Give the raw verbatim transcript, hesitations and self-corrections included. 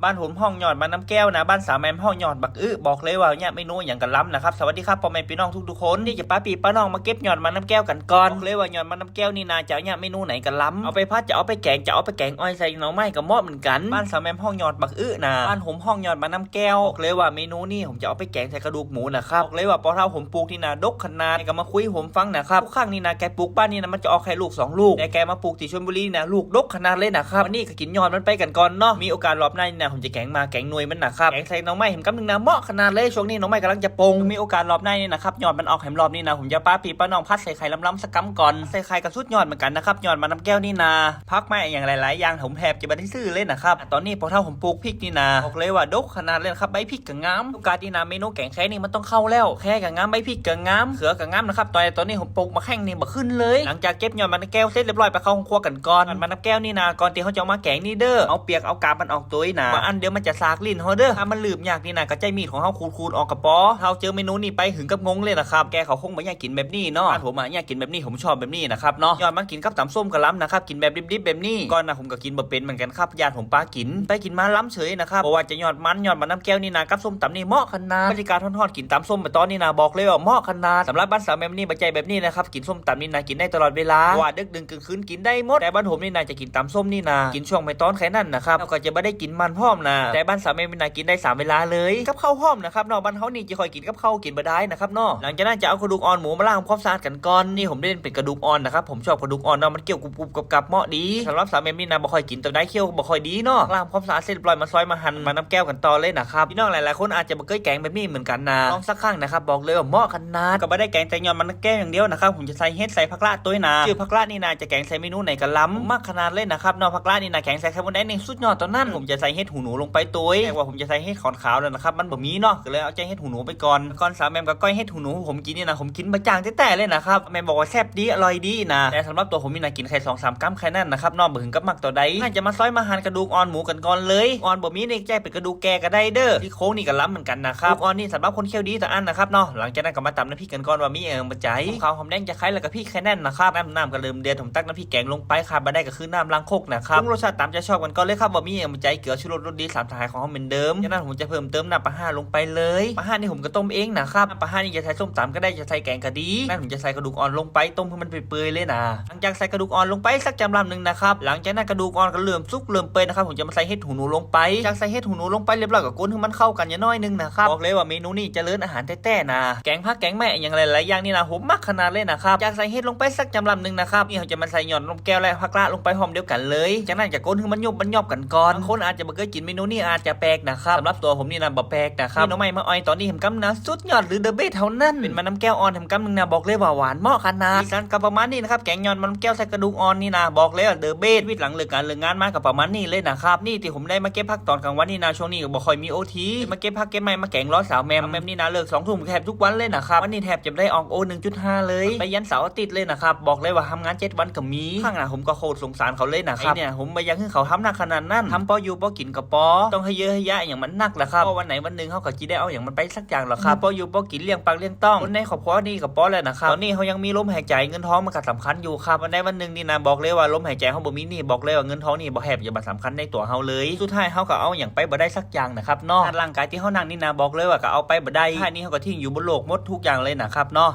บ้านผมฮ้องยอดหมากน้ำแก้วนะ บ้านสาวแมมฮ้องยอดบักอึ บอกเลยว่าเนี่ยเมนูอย่างกะล้ำนะครับ สวัสดีครับพ่อแม่พี่น้องทุกๆคน นี่จะปาปี้ปาน้องมาเก็บยอดหมากน้ำแก้วกันก่อน บอกเลยว่ายอดหมากน้ำแก้วนี่นะจะเอาเนี่ยเมนูไหนกะล้ำ เอาไปผัดจะเอาไปแกงจะเอาไปแกงอ้อยใส่หน่อไม้กะเหมาะเหมือนกัน บ้านสาวแมมฮ้องยอดบักอึนะ บ้านผมฮ้องยอดหมากน้ำแก้ว บอกเลยว่าเมนูนี้ผมจะเอาไปแกงใส่กระดูกหมูนะครับ บอกเลยว่าปอเฒ่าผมปลูกนี่นะดกขนาด แกก็มาคุยผมฟังนะครับ ทุกครั้งนี่นะแกปลูกบ้านนี่นะมันจะออกแค่ลูกสองลูก แต่แกมาปลูกที่ชลบุรีนะลูกดกขนาดเลยนะครับ วันนี้ก็กินยอดมันไปกันก่อนเนาะ มีโอกาสรอบหน้านี่นะผมจะแกงหมากแกงหน่วยมันนะครับ แกงใส่หน่อไม้แหมกำหนึ่งนะเหมาะขนาดเลย ช่วงนี้หน่อไม้กำลังจะปง มีโอกาสรอบหน้านี่นะครับ ยอดมันออกแหมรอบนี้นะ ผมจะปาปี้ปาน้องผัดใส่ไข่ล้ำๆสักกำก่อน ใส่ไข่ก็สุดยอดเหมือนกันนะครับ ยอดหมากน้ำแก้วนี่นะ ผักไม้อย่างหลายๆอย่างผมแทบจะไม่ได้ซื้อเลยนะครับ ตอนนี้ปอเฒ่าผมปลูกพริกนี่นะ บอกเลยว่าดกขนาดเลยนะครับ ใบพริกก็งาม โอกาสนี่นะเมนูแกงแค่นี้มันต้องเข้าแล้ว แค่ก็งาม ใบพริกก็งาม เขือก็งามนะครับ ตอนตอนนี้ผมปลูกหมากแข้งนี่บ่ขึ้นเลย หลังจากเก็บยอดหมากน้ำแก้วเสร็จเรียบร้อยไปเข้าห้องครัวกันก่อน หมากน้ำแก้วนี่นะ ก่อนที่เขาจะเอามาแกงนี่เด้อ เอาเปลือกเอากาบมันออกตัวนะ บางอันเดี๋ยวมันจะสากลิ้นเฮาเด้อ ถ้ามันลืมยากนี่นะ ก็ใช้มีดของเฮาขูดๆออกกะปอ เฮาเจอเมนูนี้ไปถึงกับงงเลยนะครับ แกเขาคงบ่อยากกินแบบนี้เนาะ ผมอะอยากกินแบบนี้ ผมชอบแบบนี้นะครับเนาะ ยอดมันกินกับตำส้มกะล้ำนะครับ กินแบบดิบๆแบบนี้ ก่อนนะผมก็กินบ่เป็นเหมือนกันครับ ย่านผมปากิน ไปกินมาล้ำเฉยนะครับ เพราะว่าจะยอดมันยอดหมากน้ำแก้วนี่นะ กับส้มตำนี่เหมาะขนาด บรรยากาศฮ้อนๆกินตำส้มไปตอนนี้นะ บอกเลยว่าเหมาะขนาด สำหรับบ้านสาวแมมนี่บ่ใจ้แบบนี้นะครับ กินส้มตำนี่นะ กินได้ตลอดเวลา ว่าดึกดึงกลางคืนกินได้หมด แต่บ้านผมนี่นะจะกินตำส้มนี่นะ กินช่วงไปตอนแค่นั้นนะครับ แล้วก็จะไม่ได้กินมันพร้อมนะ แต่บ้านสาวแมมนี่นะกินได้สามเวลาเลย กับข้าวพร้อมนะครับเนาะ บ้านเฮานี่จะค่อยกินกับข้าวกินบ่ได้นะครับเนาะ หลังจากนั้นจะเอากระดูกอ่อนหมูมาล้างความสะอาดกันก่อน นี่ผมเล่นเป็นกระดูกอ่อนนะครับ ผมชอบกระดูกอ่อนเนาะ มันเคี้ยวกรุบๆกับๆเหมาะดี สำหรับสาวแมมนี่นะบ่ค่อยกินตัวได้เคี้ยวบ่ค่อยดีเนาะ ล้างความสะอาดเสร็จเรียบร้อยมาซอยมาหั่นหมากน้ำแก้วกันต่อเลยนะครับ พี่น้องหลายๆคนอาจจะบ่เคยแกงแบบนี้เหมือนกันนะ ลองสักครั้งนะครับ บอกเลยว่าเหมาะขนาด ก็บ่ได้แกงแต่ยอดหมากน้ำแก้วอย่างเดียวนะครับ ผมจะใส่เห็ดใส่ผักละตัวนะ ชื่อผักละนี่นะจะแกงใส่เมนูไหนกะล้ำ มักขนาดเลยนะครับเนาะ ผักละนี่นะแกงใส่ไข่มดแดงนี่สุดยอดตอนนั้น ผมจะใส่เห็ดหูหนูลงไปตัว แต่ว่าผมจะใส่เห็ดขอนขาวแล้วนะครับ มันบ่มีเนาะ ก็เลยเอาใช้เห็ดหูหนูไปก่อน ก่อนสาวแมมก็ก้อยเห็ดหูหนูผมกินนี่นะ ผมกินบ่จ่างแต๊ๆเลยนะครับ แมมบอกว่าแซ่บดีอร่อยดีนะ แต่สำหรับตัวผมนี่นะกินแค่สองสามกำแค่นั้นนะครับเนาะ บ่ถึงกับมักตัวใด น่าจะมาซอยมาหั่นกระดูกอ่อนหมูกันก่อนเลย อ่อนบ่มีนี่ใช้เป็นกระดูกแกก็ได้เด้อ ซี่โครงนี่กะล้ำเหมือนกันนะครับ กระดูกอ่อนนี่สำหรับคนเคี้ยวดีต่างอันนะครับเนาะ หลังจากนั้นก็มาตำน้ำพริกกันก่อนว่ามีอิหยังบ่ใจ้ หอมขาวหอมแดงจะไคร้แล้วก็พริกแค่นั้นนะครับ น้ำน้ำก็เริ่มเดือด ผมตักน้ำพริกแกงลงไปครับ บ่ได้ก็คือน้ำล้างครกนะครับ ปรุงรสชาติตามใจชอบกันก่อนเลยครับ ว่ามีอิหยังบ่ใจ้ เกลือ ชูรส รสดี สามสหายของเฮาเหมือนเดิม จากนั้นผมจะเพิ่มเติมน้ำปลาร้าลงไปเลย ปลาร้านี่ผมก็ต้มเองนะครับ น้ำปลาร้านี่จะใส่ส้มตำก็ได้ จะใส่แกงก็ดี นั้นผมจะใส่กระดูกอ่อนลงไปต้มให้มันเปื่อยๆเลยนะ หลังจากใส่กระดูกอ่อนลงไปสักจำลำหนึ่งนะครับ หลังจากนั้นกระดูกอ่อนก็เริ่มสุกเริ่มเปื่อยนะครับ ผมจะมาใส่เห็ดหูหนูลงไป จากใส่เห็ดหูหนูลงไปเรียบร้อยก็คนให้มันเข้ากันอย่างน้อยหนึงนะครับ บอกเลยว่าเมนูนี้เจริญอาหารแท้ๆนะ แกงผักแกงไม้อย่างหลายๆอย่างนี่นะ ผมมักขนาดเลยนะครับ จากใส่เห็ดลงไปสักจำลำหนึ่งนะครับ นี่เขาจะมาใส่ยอดหมากน้ำแก้วและผักละลงไปพร้อมเดียวกันเลย จากนั้นจะคนให้มันยุบมันยอบกันก่อน บางคนอาจจะบ่เคยกินเมนูนี้อาจจะแปลกนะครับ สำหรับตัวผมนี่นะบ่แปลกนะครับ มีหน่อไม้มาอ่อยตอนนี้แหมกำนะ สุดยอดหรือเดอะเบสเท่านั้น เป็นหมากน้ำแก้วอ่อนแหมกำหนึ่งนะ บอกเลยว่าหวานเหมาะขนาด สีสันก็ประมาณนี้นะครับ แกงยอดหมากน้ำแก้วใส่กระดูกอ่อนนี่นะ บอกเลยว่าเดอะเบส ชีวิตหลังเลิกการเลิกงานมาก็ประมาณนี้เลยนะครับ นี่ที่ผมได้มาเก็บผักตอนกลางวันนี่นะ ช่วงนี้ก็บ่ค่อยมีโอที มาเก็บผักเก็บไม้มาแกงรอสาวแมม แบบนี้นะ เลิกสองทุ่มแทบทุกวันเลยนะครับ วันนี้แทบจะได้ออกโอหนึ่งจุดห้าเลย ไปยันเสาร์อาทิตย์เลยนะครับ บอกเลยว่าทำงานเจ็ดวันก็มี ครั้งนะผมก็โคตรสงสารเขาเลยนะครับ ไอ้เนี่ยผมบ่อยากให้เขาทำหนักขนาดนั้น ทำพออยู่พอกินก็พอ ต้องให้เยอะให้ยะอย่างมันหนักแหละครับ เพราะวันไหนวันหนึ่งเขาก็จะได้เอาอย่างมันไปสักอย่างหรอกครับ พออยู่พอกินเลี้ยงปากเลี้ยงท้อง คนในครอบครัวนี่ก็พอแล้วนะครับ ตอนนี้เขายังมีลมหายใจ เงินทองมันก็สำคัญอยู่ครับ วันใดวันหนึ่งนี่นะ บอกเลยว่าลมหายใจเขาบ่มีนี่ บอกเลยว่าเงินทองนี่บ่แทบจะมาสำคัญในตัวเขาเลย สุดท้ายเขาก็เอาอย่างไปบ่ได้สักอย่างนะครับเนาะ ร่างกายที่เขานั่งนี่นะ บอกเลยว่าก็เอาไปบ่ได้ ท้ายนี้เขาก็ทิ้งอยู่บนโลกหมดทุกอย่างเลยนะครับเนาะ